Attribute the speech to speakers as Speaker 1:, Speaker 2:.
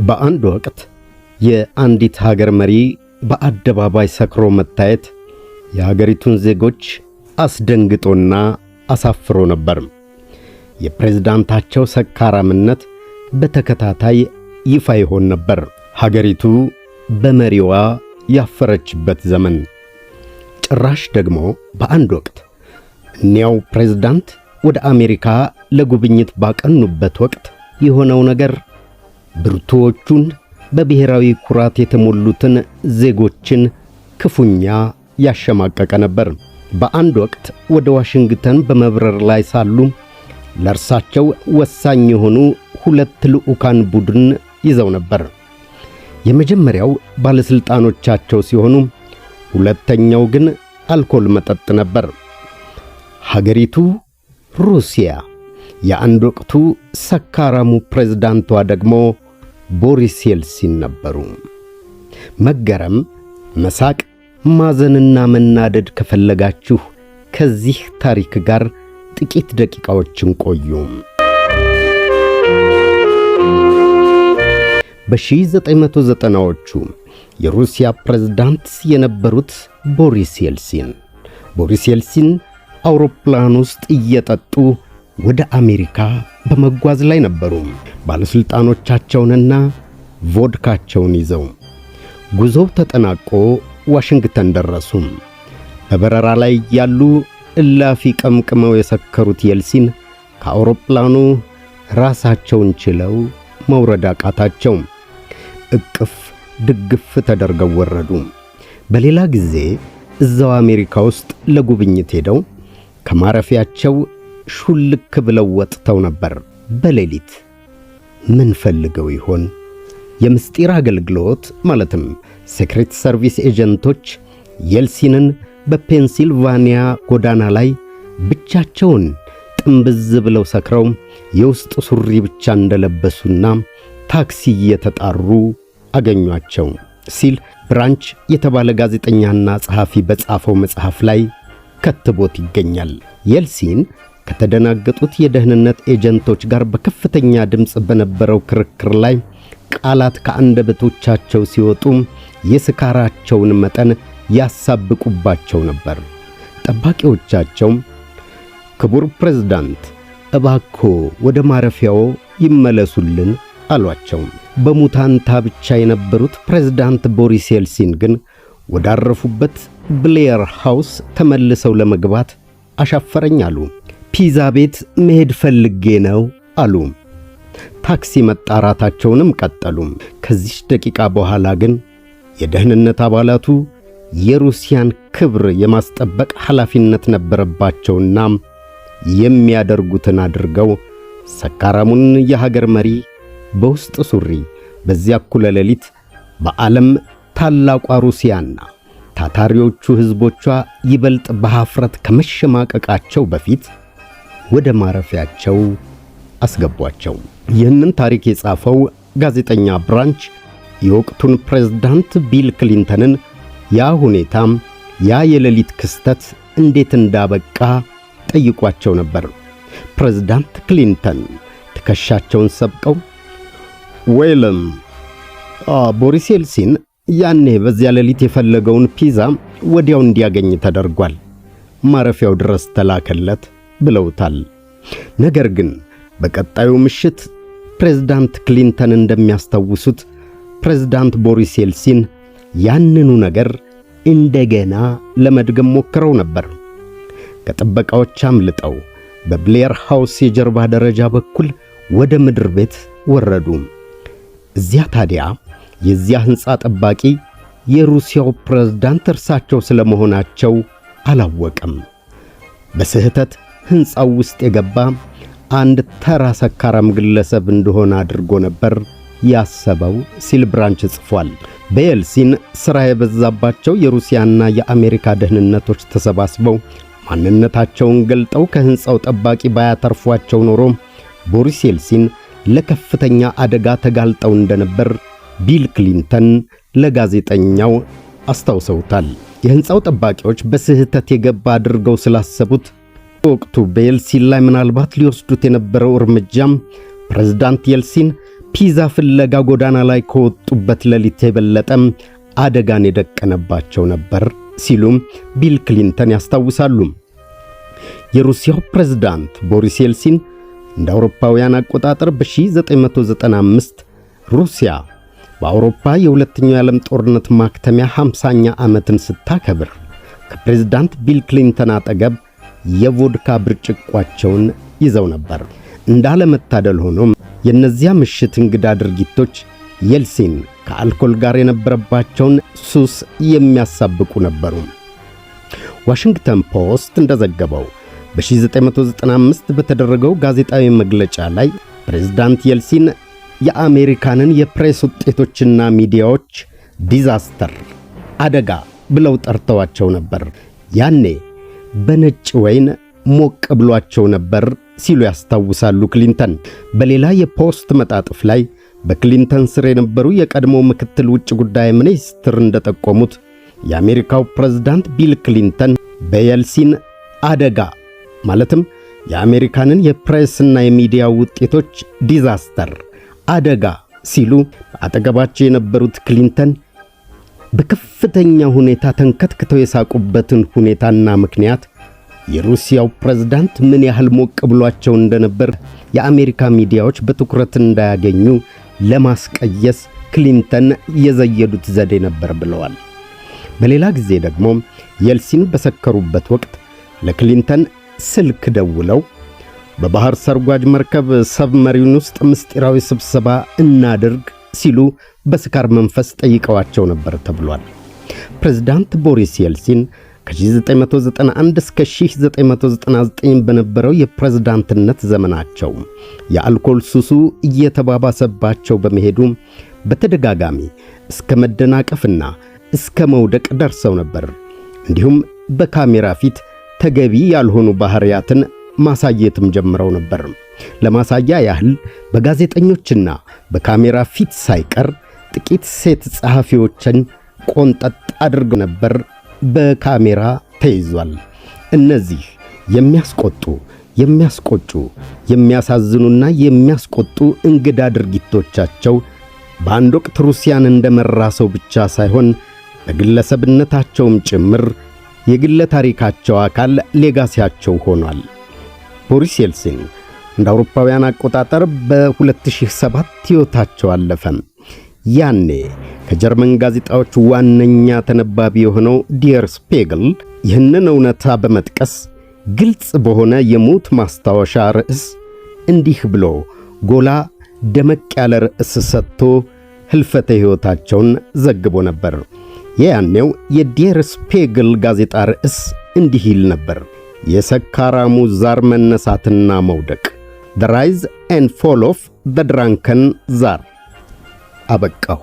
Speaker 1: በአንድ ወቅት የአንዲት ሀገር መሪ በአደባባይ ሰክሮ መታየት የሀገሪቱን ዜጎች አስደንግጦና አሳፍሮ ነበር። የፕሬዝዳንታቸው ሰካራምነት በተከታታይ ይፋ ይሆን ነበር። ሀገሪቱ በመሪዋ ያፈረችበት ዘመን። ጭራሽ ደግሞ በአንድ ወቅት እኒያው ፕሬዝዳንት ወደ አሜሪካ ለጉብኝት ባቀኑበት ወቅት የሆነው ነገር ብርቱዎቹን በብሔራዊ ኩራት የተሞሉትን ዜጎችን ክፉኛ ያሸማቀቀ ነበር። በአንድ ወቅት ወደ ዋሽንግተን በመብረር ላይ ሳሉ ለእርሳቸው ወሳኝ የሆኑ ሁለት ልዑካን ቡድን ይዘው ነበር። የመጀመሪያው ባለሥልጣኖቻቸው ሲሆኑ ሁለተኛው ግን አልኮል መጠጥ ነበር። ሀገሪቱ ሩሲያ፣ የአንድ ወቅቱ ሰካራሙ ፕሬዝዳንቷ ደግሞ ቦሪስ የልሲን ነበሩ። መገረም፣ መሳቅ፣ ማዘንና መናደድ ከፈለጋችሁ ከዚህ ታሪክ ጋር ጥቂት ደቂቃዎችን ቆዩ። በ1990ዎቹ የሩሲያ ፕሬዝዳንት የነበሩት ቦሪስ የልሲን ቦሪስ የልሲን አውሮፕላን ውስጥ እየጠጡ ወደ አሜሪካ በመጓዝ ላይ ነበሩ። ባለሥልጣኖቻቸውንና ቮድካቸውን ይዘው ጉዞው ተጠናቆ ዋሽንግተን ደረሱ። በበረራ ላይ ያሉ እላፊ ቀምቅመው የሰከሩት የልሲን ከአውሮፕላኑ ራሳቸውን ችለው መውረድ አቃታቸው። እቅፍ ድግፍ ተደርገው ወረዱ። በሌላ ጊዜ እዛው አሜሪካ ውስጥ ለጉብኝት ሄደው ከማረፊያቸው ሹልክ ብለው ወጥተው ነበር። በሌሊት ምን ፈልገው ይሆን? የምስጢር አገልግሎት ማለትም Secret Service ኤጀንቶች የልሲንን በፔንሲልቫኒያ ጎዳና ላይ ብቻቸውን ጥንብዝ ብለው ሰክረው የውስጥ ሱሪ ብቻ እንደለበሱና ታክሲ እየተጣሩ አገኟቸው ሲል ብራንች የተባለ ጋዜጠኛና ጸሐፊ በጻፈው መጽሐፍ ላይ ከትቦት ይገኛል። የልሲን ከተደናገጡት የደህንነት ኤጀንቶች ጋር በከፍተኛ ድምፅ በነበረው ክርክር ላይ ቃላት ከአንደበቶቻቸው ሲወጡ የስካራቸውን መጠን ያሳብቁባቸው ነበር። ጠባቂዎቻቸው ክቡር ፕሬዝዳንት እባክዎ ወደ ማረፊያው ይመለሱልን አሏቸው። በሙታንታ ብቻ የነበሩት ፕሬዝዳንት ቦሪስ የልሲን ግን ወዳረፉበት ብሌየር ሃውስ ተመልሰው ለመግባት አሻፈረኝ አሉ። ፒዛ ቤት መሄድ ፈልጌ ነው አሉ። ታክሲ መጣራታቸውንም ቀጠሉ። ከዚች ደቂቃ በኋላ ግን የደህንነት አባላቱ የሩሲያን ክብር የማስጠበቅ ኃላፊነት ነበረባቸውና የሚያደርጉትን አድርገው ሰካራሙን የሀገር መሪ በውስጥ ሱሪ በዚያ እኩለ ሌሊት በዓለም ታላቋ ሩሲያና ታታሪዎቹ ሕዝቦቿ ይበልጥ በኀፍረት ከመሸማቀቃቸው በፊት ወደ ማረፊያቸው አስገቧቸው። ይህንን ታሪክ የጻፈው ጋዜጠኛ ብራንች የወቅቱን ፕሬዝዳንት ቢል ክሊንተንን ያ ሁኔታም ያ የሌሊት ክስተት እንዴት እንዳበቃ ጠይቋቸው ነበር። ፕሬዝዳንት ክሊንተን ትከሻቸውን ሰብቀው ወይልም ቦሪስ የልሲን ያኔ በዚያ ሌሊት የፈለገውን ፒዛ ወዲያው እንዲያገኝ ተደርጓል፣ ማረፊያው ድረስ ተላከለት ብለውታል። ነገር ግን በቀጣዩ ምሽት ፕሬዝዳንት ክሊንተን እንደሚያስታውሱት ፕሬዝዳንት ቦሪስ የልሲን ያንኑ ነገር እንደገና ለመድገም ሞክረው ነበር። ከጥበቃዎች አምልጠው በብሌየር ሃውስ የጀርባ ደረጃ በኩል ወደ ምድር ቤት ወረዱ። እዚያ ታዲያ የዚያ ሕንፃ ጠባቂ የሩሲያው ፕሬዝዳንት እርሳቸው ስለመሆናቸው አላወቀም። በስህተት ሕንፃው ውስጥ የገባ አንድ ተራ ሰካራም ግለሰብ እንደሆነ አድርጎ ነበር ያሰበው ሲል ብራንች ጽፏል። በየልሲን ሥራ የበዛባቸው የሩሲያና የአሜሪካ ደህንነቶች ተሰባስበው ማንነታቸውን ገልጠው ከሕንፃው ጠባቂ ባያተርፏቸው ኖሮ ቦሪስ የልሲን ለከፍተኛ አደጋ ተጋልጠው እንደነበር ቢል ክሊንተን ለጋዜጠኛው አስታውሰውታል። የሕንፃው ጠባቂዎች በስህተት የገባ አድርገው ስላሰቡት በወቅቱ በየልሲን ላይ ምናልባት ሊወስዱት የነበረው እርምጃም ፕሬዝዳንት የልሲን ፒዛ ፍለጋ ጎዳና ላይ ከወጡበት ሌሊት የበለጠም አደጋን የደቀነባቸው ነበር ሲሉም ቢል ክሊንተን ያስታውሳሉ። የሩሲያው ፕሬዝዳንት ቦሪስ የልሲን እንደ አውሮፓውያን አቆጣጠር በ1995 ሩሲያ በአውሮፓ የሁለተኛው የዓለም ጦርነት ማክተሚያ 50ኛ ዓመትን ስታከብር ከፕሬዝዳንት ቢል ክሊንተን አጠገብ የቮድካ ብርጭቋቸውን ይዘው ነበር። እንዳለመታደል ሆኖም የእነዚያ ምሽት እንግዳ ድርጊቶች የልሲን ከአልኮል ጋር የነበረባቸውን ሱስ የሚያሳብቁ ነበሩ። ዋሽንግተን ፖስት እንደዘገበው በ1995 በተደረገው ጋዜጣዊ መግለጫ ላይ ፕሬዝዳንት የልሲን የአሜሪካንን የፕሬስ ውጤቶችና ሚዲያዎች disaster፣ አደጋ ብለው ጠርተዋቸው ነበር። ያኔ በነጭ ወይን ሞቅ ብሏቸው ነበር ሲሉ ያስታውሳሉ ክሊንተን። በሌላ የፖስት መጣጥፍ ላይ በክሊንተን ስር የነበሩ የቀድሞ ምክትል ውጭ ጉዳይ ሚኒስትር እንደጠቆሙት የአሜሪካው ፕሬዝዳንት ቢል ክሊንተን በየልሲን አደጋ፣ ማለትም የአሜሪካንን የፕሬስና የሚዲያ ውጤቶች disaster፣ አደጋ ሲሉ አጠገባቸው የነበሩት ክሊንተን በከፍተኛ ሁኔታ ተንከትክተው የሳቁበትን ሁኔታና ምክንያት የሩሲያው ፕሬዝዳንት ምን ያህል ሞቅ ብሏቸው እንደነበር የአሜሪካ ሚዲያዎች በትኩረት እንዳያገኙ ለማስቀየስ ክሊንተን የዘየዱት ዘዴ ነበር ብለዋል። በሌላ ጊዜ ደግሞ የልሲን በሰከሩበት ወቅት ለክሊንተን ስልክ ደውለው በባህር ሰርጓጅ መርከብ submarine ውስጥ ምስጢራዊ ስብሰባ እናድርግ ሲሉ በስካር መንፈስ ጠይቀዋቸው ነበር ተብሏል። ፕሬዝዳንት ቦሪስ የልሲን ከ1991 እስከ 1999 በነበረው የፕሬዝዳንትነት ዘመናቸው የአልኮል ሱሱ እየተባባሰባቸው በመሄዱ በተደጋጋሚ እስከ መደናቀፍና እስከ መውደቅ ደርሰው ነበር። እንዲሁም በካሜራ ፊት ተገቢ ያልሆኑ ባህሪያትን ማሳየትም ጀምረው ነበር። ለማሳያ ያህል በጋዜጠኞችና በካሜራ ፊት ሳይቀር ጥቂት ሴት ጸሐፊዎችን ቆንጠጥ አድርገው ነበር፣ በካሜራ ተይዟል። እነዚህ የሚያስቆጡ፣ የሚያስቆጩ፣ የሚያሳዝኑና የሚያስቆጡ እንግዳ ድርጊቶቻቸው በአንድ ወቅት ሩሲያን እንደመራ ሰው ብቻ ሳይሆን በግለሰብነታቸውም ጭምር የግለ ታሪካቸው አካል፣ legacy ያቸው ሆኗል። ቦሪስ የልሲን እንደ አውሮፓውያን አቆጣጠር በ2007 ሕይወታቸው አለፈ። ያኔ ከጀርመን ጋዜጣዎች ዋነኛ ተነባቢ የሆነው ዲየር ስፒግል ይህንን እውነታ በመጥቀስ ግልጽ በሆነ የሞት ማስታወሻ ርዕስ እንዲህ ብሎ ጎላ ደመቅ ያለ ርዕስ ሰጥቶ ህልፈተ ሕይወታቸውን ዘግቦ ነበር። የያኔው የዲየር ስፒግል ጋዜጣ ርዕስ እንዲህ ይል ነበር፦ የሰካራሙ ዛር መነሳትና መውደቅ፣ The Rise and Fall of the Drunken Tsar። አበቃሁ።